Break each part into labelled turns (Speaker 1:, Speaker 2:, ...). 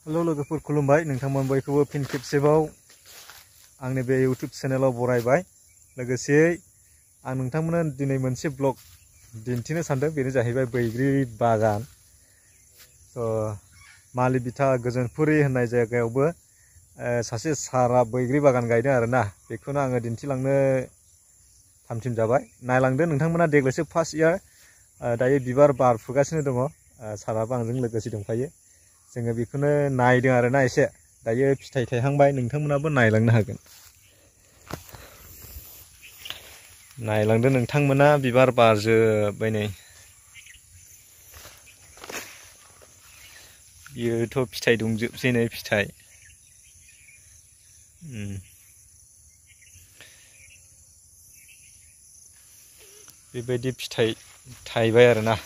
Speaker 1: Hello लोगोफोर खुलुमबाय नोंथांमोन बयखौबो फिन खेबसेबाव आंनि बे यूट्यूब चेनेलाव बरायबाय लोगोसे आं नोंथांमोननो दिनै मोनसे ब्लग दिन्थिनो सानदों बेनो जाहैबाय बैग्रि बागान मालि बिथा गोजोनपुरी होननाय जायगायावबो सासे सारा बैग्रि बागान गायदों आरोना बेखौनो आङो दिन्थिलांनो थामथिम जाबाय नायलांदो नोंथांमोना देग्लायसो फार्स्ट इयार दायो बिबार बारफुगासिनो दङ साराबो आंजों लोगोसे दंफायो जोङो बेखौनो नायदों आरोना एसे दायो फिथाइ थायहांबाय नोंथांमोनाबो नायलांनो हागोन नायलांदो नोंथांमोना बिबार बारजोब्बाय नै बियोथ' फिथाइ दंजोबसै नै फिथाइ बेबायदि फिथाइ थायबाय आरोना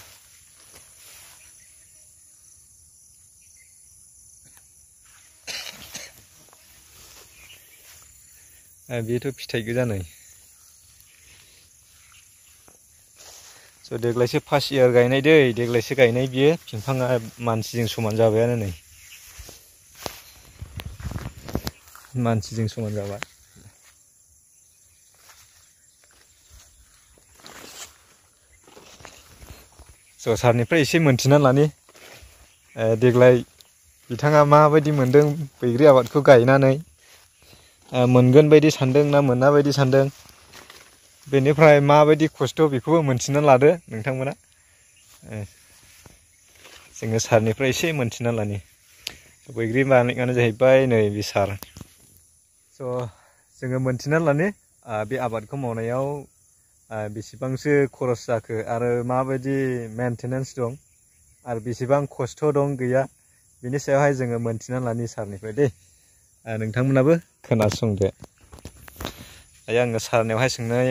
Speaker 1: बेथ' फिथाइ गोजा नै देग्लायसो फार्स्ट इयार गायनाय दै देग्लायसो गायनाय बियो बिफाङा मानसिजों समान जाबायानो नै मानसिजों समान जाबाय सारनिफ्राय एसे मोनथिना लानि देग्लाय बिथाङा माबायदि मोनदों बैग्रि आबादखौ गायनानै मोनगोन बायदि सानदों ना मोना बायदि सानदों बेनिफ्राय माबायदि खस्थ' बेखौबो मोनथिना लादो नोंथांमोना जोङो सारनिफ्राय एसे मोनथिना लानि बैग्रि मालिकआनो जाहैबाय नै बे सार जोङो मोनथिना लानि बे आबादखौ मावनायाव बेसेबांसो खरस जाखो आरो माबायदि मेंटेनेन्स दं आरो बेसेबां खस्थ' दं गैया बिनि सायावहाय जोङो मोनथिना लानि सारनिफ्राय दे नोंथांमोनाबो खोनासंदो दायो आङो सारनियावहाय सोंनाय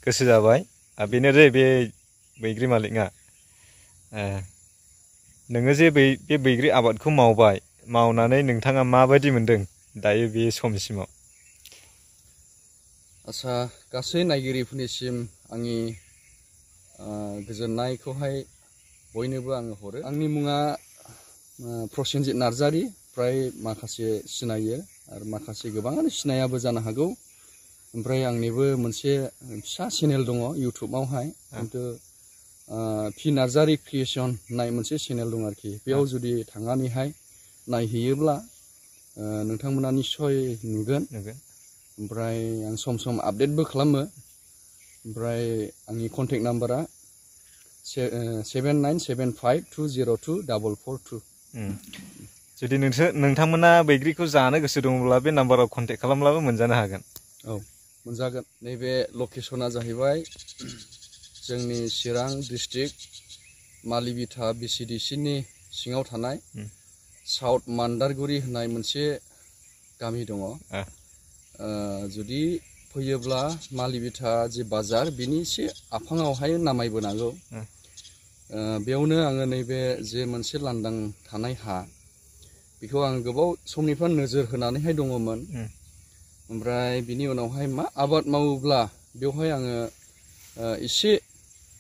Speaker 1: गोसो जाबाय बेनो दे बे बैग्रि मालिकआ नोङो जे बे बैग्रि आबादखौ मावबाय मावनानै नोंथाङा माबायदि मोनदों दायो बे समसिमाव
Speaker 2: आसा गासै नायगिरिफोरनिसिम आंनि गोजोननायखौहाय बयनोबो आङो हरो आंनि मुङा प्रसेनजित नार्जारि फ्राय माखासे सिनायो आरो माखासे गोबाङानो सिनायाबो जानो हागौ ओमफ्राय आंनिबो मोनसे फिसा चेनेल दङ इउटुबावहाय खिन्थु पि नार्जारि क्रिएसन होननाय मोनसे चेनेल दं आरोखि बेयाव जुदि थांनानैहाय नायहैयोब्ला नोंथांमोना निस्सय नुगोन ओमफ्राय आं सम सम आपडेटबो खालामो ओमफ्राय आंनि कन्टेक्ट नाम्बारा 7975202442
Speaker 1: जुदि नोंथांमोना बैग्रिखौ जानो गोसो दङब्ला बे नाम्बाराव कन्टेक्ट खालामब्लाबो मोनजानो हागोन
Speaker 2: औ मोनजागोन नैबे लकेसना जाहैबाय जोंनि चिरां डिस्ट्रिक्ट मालिबिथा बिसिडिसिनि सिङाव थानाय साउथ मान्दारगुरि होननाय मोनसे गामि दङ जुदि फैयोब्ला मालिबिथा जे बाजार बिनि एसे आफाङावहाय नामायबोनांगौ बेयावनो आङो नैबे जे मोनसे लांदां थानाय हा बेखौ आं गोबाव समनिफ्राय नोजोर होनानैहाय दङमोन ओमफ्राय बिनि उनावहाय मा आबाद मावोब्ला बेवहाय आङो एसे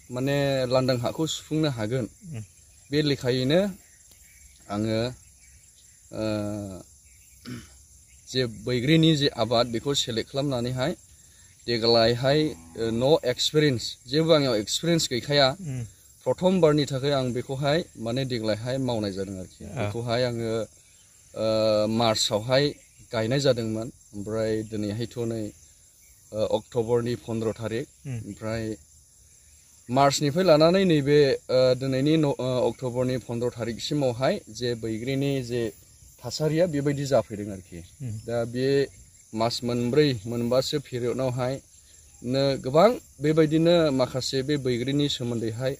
Speaker 2: माने लांदां हाखौ सुफुंनो हागोन बे लेखायैनो आङो जे बैग्रिनि जे आबाद बेखौ सेलेक्ट खालामनानैहाय देग्लायहाय नो एक्सपिरियेन्स जेबो आंनियाव एक्सपिरियेन्स गैखाया प्रथम बारनि थाखाय आं बेखौहाय माने देग्लायहाय मावनाय जादों आरोखि बेखौहाय आङो मार्चआवहाय गायनाय जादोंमोन ओमफ्राय दिनैहायथ' नै अक्ट'बरनि 15 तारिख ओमफ्राय मार्चनिफ्राय लानानै नैबे दिनैनि अक्ट'बरनि 15 तारिखसिमावहाय जे बैग्रिनि जे थासारिया बेबायदि जाफैदों आरोखि दा बे मास मोनब्रै मोनबासो पिरियडआवहाय गोबां बेबायदिनो माखासे बे बैग्रिनि सोमोन्दैहाय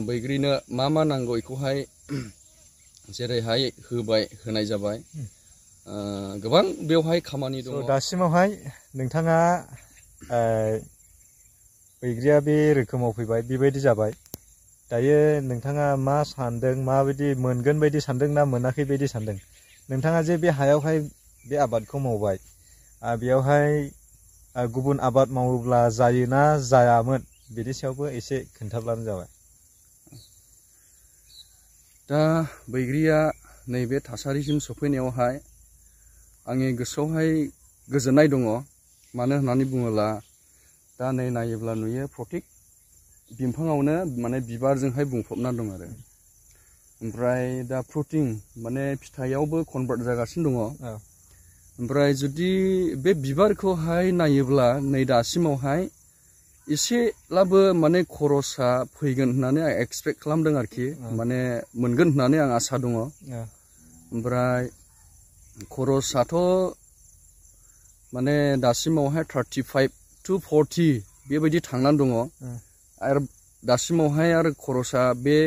Speaker 2: बैग्रिनो मा मा नांगौ बेखौहाय जेरैहाय होनाय जाबाय गोबां बेवहाय खामानि दङ
Speaker 1: दासिमावहाय नोंथाङा बैग्रिया बे रोखोमाव फैबाय बेबायदि जाबाय दायो नोंथाङा मा सानदों माबायदि मोनगोन बायदि सानदों ना मोनाखै बायदि सानदों नोंथाङा जे बे हायावहाय बे आबादखौ मावबाय बेयावहाय गुबुन आबाद मावोब्ला जायोना जायामोन बिनि सायावबो एसे खोन्थाब्लानो जाबाय
Speaker 2: दा बैग्रिया नैबे थासारिसिम सफैनायावहाय आंनि गोसोआवहाय गोजोननाय दङ। मानो होननानै बुङोब्ला दा नै नायोब्ला नुयो प्रतेक बिफाङावनो माने बिबारजोंहाय बुंफबना दं आरो। ओमफ्राय दा फ्रुटिं माने फिथाइयावबो कनभार्ट जागासिनो दङ। ओमफ्राय जुदि बे बिबारखौहाय नायोब्ला नै दासिमावहाय एसेब्लाबो माने खरसा फैगोन होननानै आं एक्सपेक्ट खालामदों आरोखि। माने मोनगोन होननानै आं आसा दङ। ओमफ्राय खरसाथ' माने दासिमावहाय 35 to 40 बेबायदि थांनानै दङ। आरो दासिमावहाय आरो खरसा बे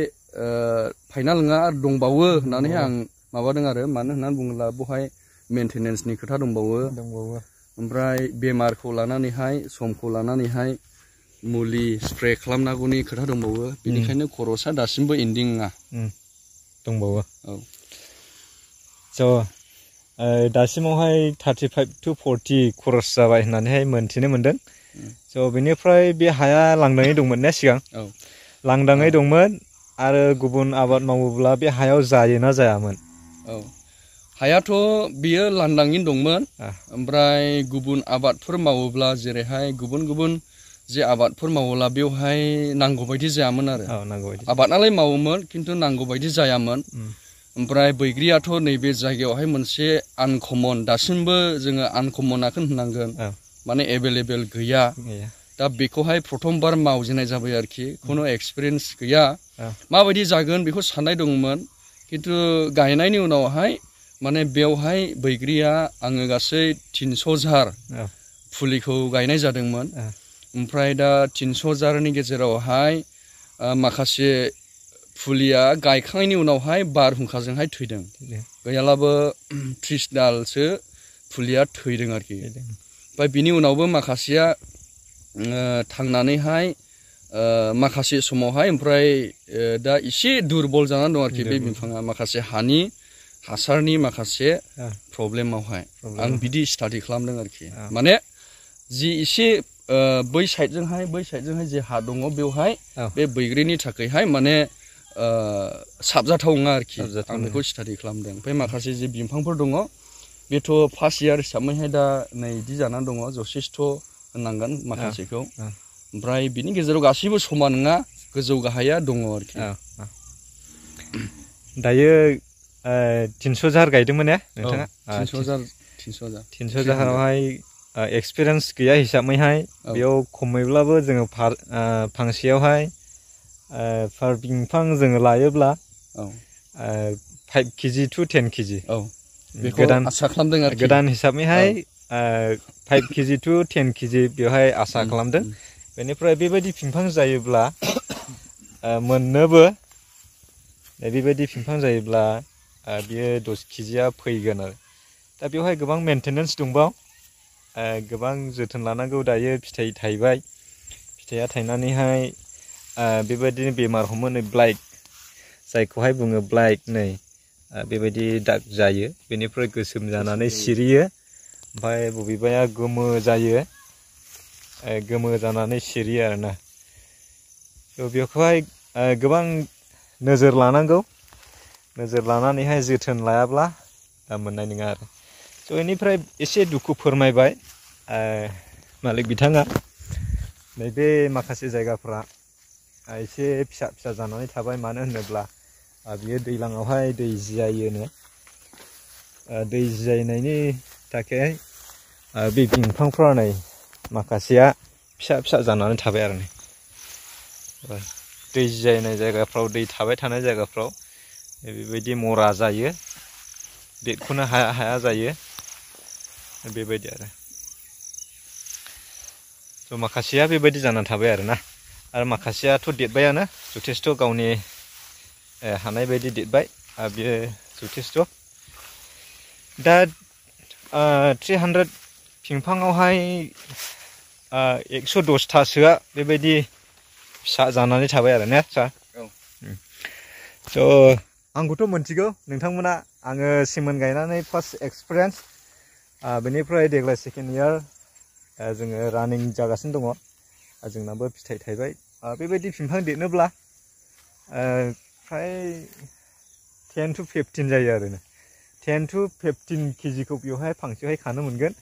Speaker 2: फाइनाल नङा आरो दंबावो होननानै आं माबादों आरो। मानो होननानै बुङोब्ला बेवहाय मेनटेनेन्सनि खोथा दंबावो। ओमफ्राय बेमारखौ लानानैहाय समखौ लानानैहाय मुलि स्प्रे खालामनांगौनि खोथा दंबावो। बेनिखायनो खरसा दासिमबो एन्डिं नङा
Speaker 1: दंबावो।
Speaker 2: औ
Speaker 1: स' दासिमावहाय 35 to 40 खरस जाबाय होननानैहाय मोनथिनो मोनदों। स' बेनिफ्राय बे हाया लांदाङै दंमोन ना सिगां? लांदाङै दंमोन आरो गुबुन आबाद मावोब्ला बे हायाव जायोना जायामोन?
Speaker 2: हायाथ' बियो लांदाङैनो दंमोन। ओमफ्राय गुबुन आबादफोर मावोब्ला जेरैहाय गुबुन गुबुन जे आबादफोर मावोब्ला बेवहाय नांगौ बायदि जायामोन आरो। आबादालाय मावोमोन खिन्थु नांगौ बायदि जायामोन। ओमफ्राय बैग्रियाथ' नैबे जायगायावहाय मोनसे आनकमन, दासिमबो जोङो आनकमनाखौनो होननांगोन। माने एभेलेबेल गैया। दा बेखौहाय प्रथमबार मावजेननाय जाबाय आरोखि। खुनु एक्सपिरियेन्स गैया। माबायदि जागोन बेखौ साननाय दंमोन। खिन्थु गायनायनि उनावहाय माने बेवहाय बैग्रिया आङो गासै 300 जार फुलिखौ गायनाय जादोंमोन। ओमफ्राय दा 300 जारनि गेजेरावहाय माखासे फुलिया गायखांनायनि उनावहाय बारहुंखाजोंहाय थैदों। गैयालाबो 30 दालसो फुलिया थैदों आरोखि। ओमफ्राय बिनि उनावबो माखासेया थांनानैहाय माखासे समावहाय ओमफ्राय दा एसे दुरबल जानानै दं आरोखि बे बिफाङा। माखासे हानि हासारनि माखासे प्रब्लेमावहाय आं बिदि स्टाडि खालामदों आरोखि। माने जि एसे बै साइडजोंहाय जे हा दङ बेवहाय बे बैग्रिनि थाखायहाय माने साबजाथाव नङा आरोखि। आं बेखौ स्टाडि खालामदों। ओमफ्राय माखासे जे बिफांफोर दङ बेथ' फार्स्ट इयार हिसाबैहाय दा नै बिदि जानानै दङ। जथेस्थ' होननांगोन माखासेखौ। ओमफ्राय बिनि गेजेराव गासैबो समान नङा, गोजौ गाहाया दङ आरोखि।
Speaker 1: दायो 300 जार गायदोंमोन ने नोंथाङा?
Speaker 2: 300
Speaker 1: जारावहाय एक्सपिरियेन्स गैया हिसाबैहाय बेयाव खमैब्लाबो जोङो फांसेयावहाय पार बिफां जोङो लायोब्ला 5 केजि to 10 केजि
Speaker 2: गोदान आसा खालामदों आरोखि।
Speaker 1: गोदान हिसाबैहाय 5 केजि to 10 केजि बेवहाय आसा खालामदों। बेनिफ्राय बेबायदि बिफां जायोब्ला मोननोबो बेबायदि बिफां जायोब्ला बियो 10 केजिया फैगोन आरो। दा बेवहाय गोबां मेनटेनेन्स दंबाव, गोबां जोथोन लानांगौ। दायो फिथाइ थाइबाय, फिथाइया थाइनानैहाय बेबायदिनो बेमार हमो, नै ब्लाइट जायखौहाय बुङो ब्लाइट, नै बेबायदि दाग जायो। बेनिफ्राय गोसोम जानानै सिरियो। ओमफ्राय बबेबाया गोमो जायो, गोमो जानानै सिरियो आरोना। थ' बेखौहाय गोबां नोजोर लानांगौ। नोजोर लानानैहाय जोथोन लायाब्ला मोननाय नङा आरो। स' बेनिफ्राय एसे दुखु फोरमायबाय मालिक बिथाङा। नैबे माखासे जायगाफ्रा एसे फिसा फिसा जानानै थाबाय। मानो होनोब्ला बियो दैज्लाङावहाय दै जियायोनो। दै जियायनायनि थाखाय बे बिफांफ्रा नै माखासेया फिसा फिसा जानानै थाबाय आरो। दै जियायनाय जायगाफ्राव, दै थाबाय थानाय जायगाफ्राव बेबायदि मरा जायो, देरख'नो हाया जायो, बेबायदि आरो। थ' माखासेया बेबायदि जानानै थाबाय आरोना। आरो माखासेयाथ' देरबायानो, जथेस्थ' गावनि हानाय बायदि देरबाय। बियो जथेस्थ'। दा 300 बिफाङावहाय 110थासोआ बेबायदि फिसा जानानै थाबाय आरो ने सार? स' आंखौथ' मोनथिगौ नोंथांमोना आङो सिमोन गायनानै फार्स्ट एक्सपिरियेन्स। बेनिफ्राय देग्लाय सेकेन्ड इयार जोङो रानिं जागासिनो दङ। जोंनाबो फिथाइ थाइबाय। बेबायदि बिफां देरनोब्ला फ्राय 10 to 15 जायो आरो 10 to 15 केजिखौ बेवहाय फांसेयावहाय खानो मोनगोन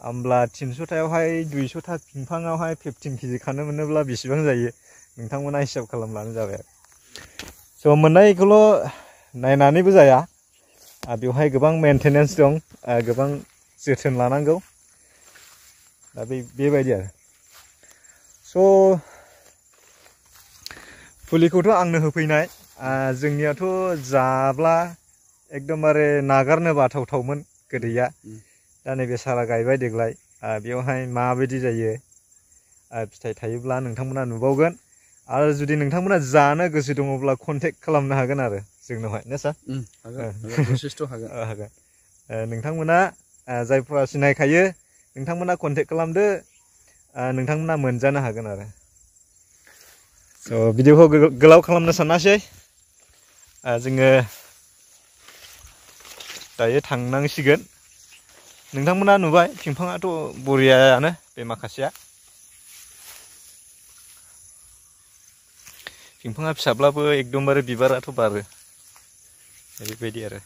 Speaker 1: होमब्ला 300थायावहाय 200था बिफाङावहाय 15 केजि खानो मोनोब्ला बेसेबां जायो नोंथांमोना हिसाब खालामब्लानो जाबाय स' मोननायखौल' नायनानैबो जाया बेवहाय गोबां मेंटेनेन्स दं गोबां जोथोन लानांगौ दा बेबायदि आरो स' फुलिखौथ' आंनो होफैनाय जोंनियाथ' जाब्ला एकदमबारे नागारनो बाथावथावमोन गोदैया दा नैबे सारा गायबाय देग्लाय बेवहाय माबायदि जायो फिथाइ थायोब्ला नोंथांमोना नुबावगोन आरो जुदि नोंथांमोना जानो गोसो दङब्ला कन्टेक्ट खालामनो हागोन आरो जोंनावहाय ना सार हागोन नोंथांमोना जायफोरा सिनायखायो नोंथांमोना कन्टेक्ट खालामदो नोंथांमोना मोनजानो हागोन आरो स' भिडिअखौ गोलाव खालामनो सानासै जोङो दायो थांनांसिगोन नोंथांमोना नुबाय बिफाङाथ' बरियायानो बे माखासेया बिफाङा फिसाब्लाबो एकदमबारे बिबाराथ' बारो बेबायदि आरो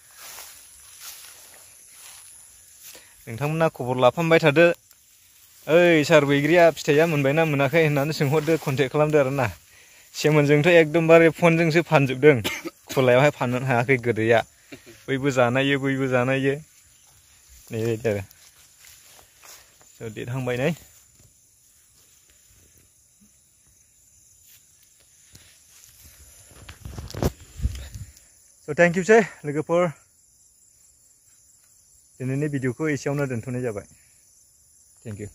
Speaker 1: नोंथांमोना खबर लाफामबाय थादो ओइ सार बैग्रिया फिथाइया मोनबायना मोनाखै होननानै सोंहरदो कन्टेक्ट खालामदो आरो ना सेमोनजोंथ' एकदमबारे फनजोंसो फानजोबदों खुलायावहाय फाननो हायाखै गोदैया बैबो जानायो बैबो जानायो नैबायदि आरो स' देरहांबाय नै स' थेंक इउसै लोगोफोर दिनैनि भिडिअखौ एसेयावनो दोनथ'नाय जाबाय थेंक इउ